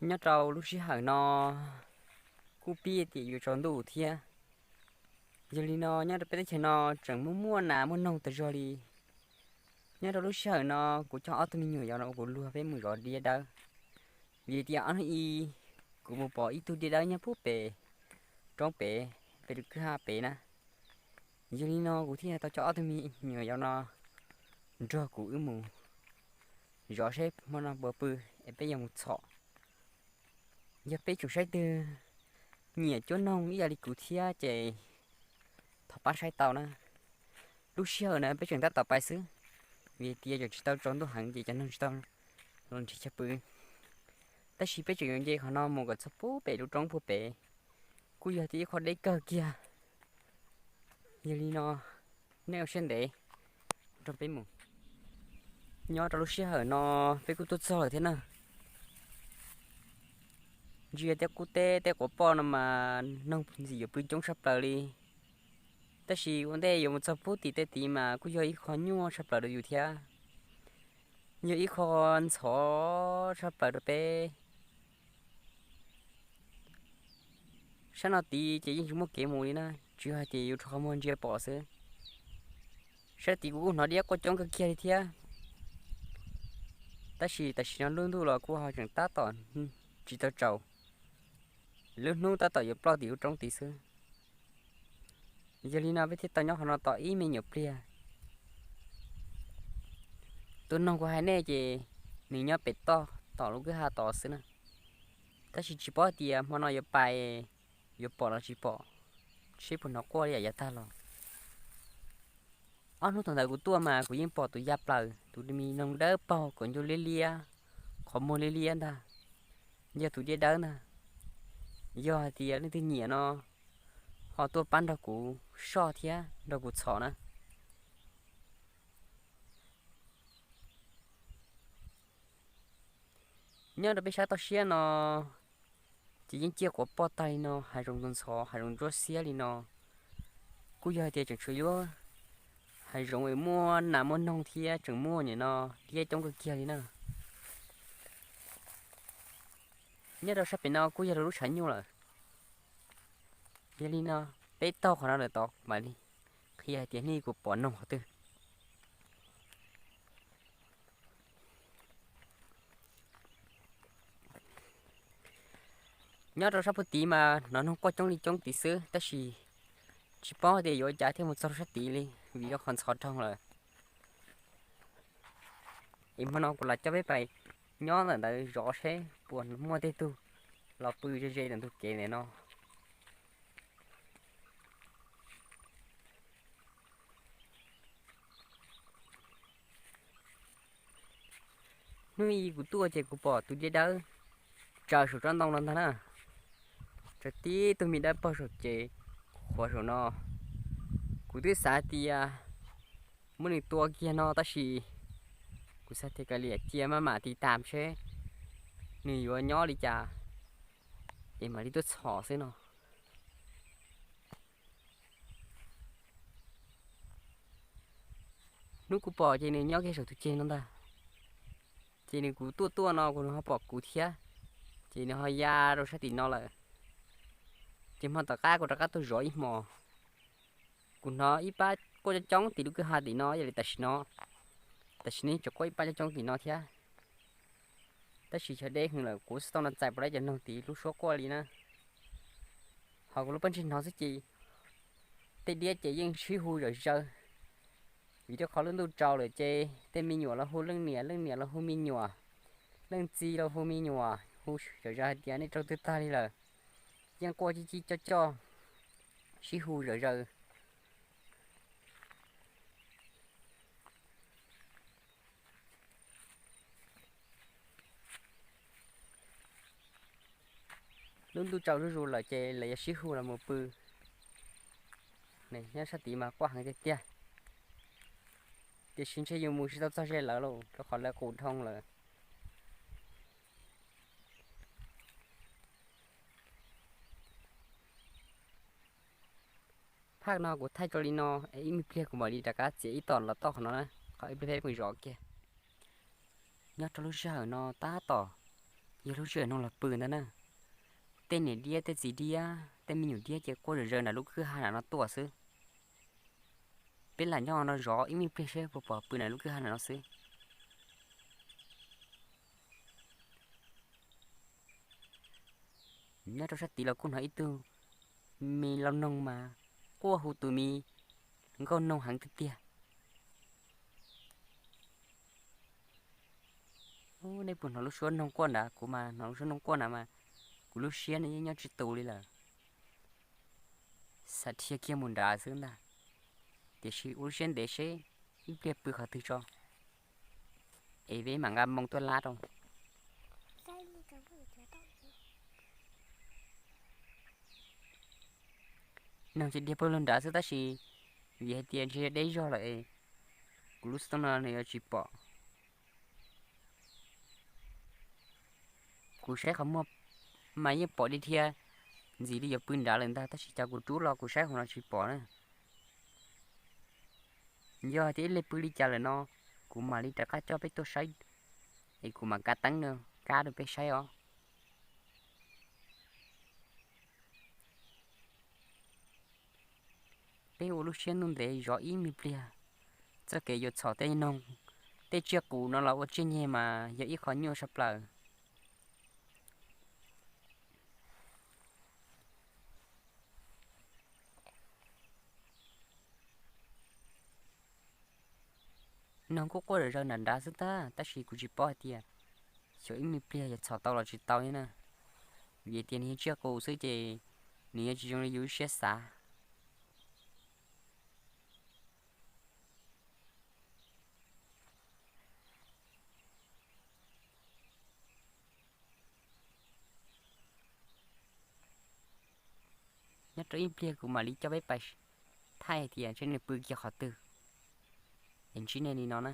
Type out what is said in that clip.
Nyob rau lub sij hawm no kuj pib tias yuav tsaus ntuj thiab. Yog li no nyob rau peb teb chaws no tseem muaj muaj nas muaj noog tas zog li. Nyob rau lub sij hawm no kuv coj ob tug me nyuam yaus no kuv luag peb mus zov diab dawb. Vim tias ob hnub ib kuv mus pom ib tug diab dawb nyob puag pem roob pem, pem lub kwj ha pem na. Yog li no kuv thiaj tau coj ob tug me nyuam yaus no nrog kuv wb mus zov seb hmo no puas pw es peb yuav mus txhom. Yog peb tsoom saib twg nyiam cuab noog ib yam li kuv thiab ces thov pab saib tau na. Lub sij hawm no peb tseem tab tom pais xwb, vim tias tseem tsis tau tsaus ntuj heev ces cov noog tsis tau los nrhiav chaw pw. Tab sis peb tseem yuav nce qhov no mus kom txog puag pem lub roob puag pem, kuj yog tias ib qho deb kawg kiag. Yog li no nej ua siab ntev nrog peb mus. Nyob rau lub sij hawm no peb kuj tuaj txog lawm thiab na. Ntsia tej qub teb tej quav poj no mas noog ntxim yuav pw coob tshaj plaws li. Tab sis ua ntej yuav mus txog puag tim tej tid mas kuj yog ib qho nyuaj tshaj plaws rau yus thiab, yog ib qho ntxhov tshaj plaws rau peb. Sab no tid ces yeej tsis muaj kev mus li na, tsuas yog hais tias yus rho qhov muag ntsia pom xwb. Sab tid kuv kuj hnov diab quaj coob kawg kiag li thiab. Tab sis tam sim no lub ntuj los kuj ho tseem tab tom tsis tau tsaus, lub hnub tab tom yuav ploj tim lub roob tid xwb. Yog li no peb thiaj tau nyob qhov no tau ib me nyuam pliag. Tus noog kuv hais nej ces nws nyob pem toj tom lub kwj ha tod xwb na. Tab sis tsis paub tias hmo no yuav pais yuav pom los tsis pom, seb puas hnov quaj li yam yav tag los. Ob hnub thaum ntawd kuv tuaj mas kuv yeej pom tus ya plaws tus me noog dawb paug kom ncauj liab liab, qhov muag liab liab ntag. Yog tus diab dawb ntag. Yog hais tias leej twg nyiam no ho tuaj pab nrog kuv soj thiab nrog kuv txhom na. Nyob rau peb sab toj siab no ces yeej ciaj quav poj tag li no, hav zoov ntxhov ntxhov, hav zoov ntsuab xiab li no. Kuj yog hais tias tseem tshuav ib lub hav zoov es muaj nas muaj noog thiab tseem muaj nim no diab coob kawg kiag li na. Nyob rau sab pem no kuj yog rau lub tshav nyuj lawm. Yog li no peb taug qhov no lawm tod mam li qhia hais tias nej kuj pom noog qhov twg. Nyob rau sab puag tid mas hnov noog quaj coob li coob tid xwb, tab sis tsis paub tias yuav ua cas thiaj mus txog rau sab tid li vim rau qhov ntxhov dhau lawm. Es hmo no kuv lam coj peb pais nyob ntawm ntawd zov seb puas muaj tej tug los pw ze ze ntawm ntug kev ntawm no. Hnub ib kuv tuaj ces kuv pom tus diab dawb tsaws saum tsob ntoo no ntag na. Tsaws tib tug me dawb paug saum ces qhuav saum no. Kuv twb xav tias muab nws tua kiag no tab sis kuv xav tias kav liam cia maj mam tiv tam seb nws yuav nyob li cas es mam li tuaj txhom xwb no. Hnub kuv pom ces nws nyob kiag saum tus ceg no ntag. Ces nws kuv tuaj tuaj no kuv nws ho pom kuv thiab, ces nws ho ya rau sab tim no lawm. Ces hmo tom qab kuv rov qab tuaj zov ib hmos, kuv hnov ib pab quaj coob coob tim lub kwj ha tim no ib yam li tam sim no. Tam sim no tseem quaj ib pab coob coob tim no thiab. Tab sis chaw deb heev lawm kuv tsis tau no txais puas lab cov noog tid lub suab quaj li na. Ho kuv lub pob ntseg hnov xwb ces tej diab ces yeej sib hu zom zaws. Vim rau qhov lub ntuj tsaus lawm ces tej me nyuam los hu leej niam, leej niam los hu me nyuam, leej txiv los hu me nyuam, hu zom zaws hais tias nej rau twg tag li lawm. Yeej quaj cib cib coj coj, sib hu zom zaws. Lub ntuj tsaus zuj zus lawm ces lawv yuav sib hu los mus pw. Nyob sab tid mas quaj heev tiag tiag, tiam sis ntshe yus mus tsis tau txog ze lawv lauj rau qhov lawv qus dhau lawm. Phaj no kuv thaij tso li no es ib me pliag kuv mam li rov qab txiav ib tom los toj qhov no na, qhov ib pliag peb mus zov kiag. Nyob rau lub sij hawm no tab tom Yog lub sij hawm no los pw ntag na, tej niam diab tej txiv diab tej me nyuam diab ces quaj zom zaws nram lub kwj ha nram no tuaj xwb. Peb lam nyob no zov ib me pliag seb puas pom pw nram lub kwj ha nram no xwb. Nyob rau sab tid los kuj hnov ib tug me lau noog mas quaj hu tus me nkauj noog heev tiag tiag. Nej puas hnov lub suab noog quaj nrad? Kuv mas hnov lub suab noog quaj nrad mas kuv lub siab no yeej nyob tsis tus li lawm. Xav dhia kiag mus nrad xwb ntag, tiam sis ua lub siab ntev seb ib pliag pw qhov twg tso, es peb mam nqa moo tuaj lab rau. Noog ces dhia pawg lug nrad xwb tab sis vim hais tias ntshe deb zog lawm es kuv lub xov tooj no nws yuav tsis pom. Kuv saib qhov muag mas yeej pom dhia dhia ntxim li yuav pw nrad lawm ntag tab sis cas kuv rub los kuv saib hauv no tsis pom na. Yog hais tias ib leeg pw li cas lawm no kuv mam li rov qab coj peb tuaj saib, es kuv mam kav teeb no kab rau peb saib os. Peb ua lub siab ntuj ntev zov ib me pliag, txoj kev yuav txhom tej noog, tej tsiaj qus no los ua tsiaj nyeg mas yog ib qho nyuaj saj plaws. Noog kuj quaj zom zaws nram nrad xwb tab tab sis kuv tsis paub hais tias xyov ib me pliag yuav txhom tau los tsis tau li na. Vim tias nws yog tsiaj qus xwb ces nws yuav tsis zoo li yus lub siab xav. Nyob rau ib pliag kuv mam li coj peb pais thaij tias seb nws pw kiag qhov twg, es ntsib nej li no na.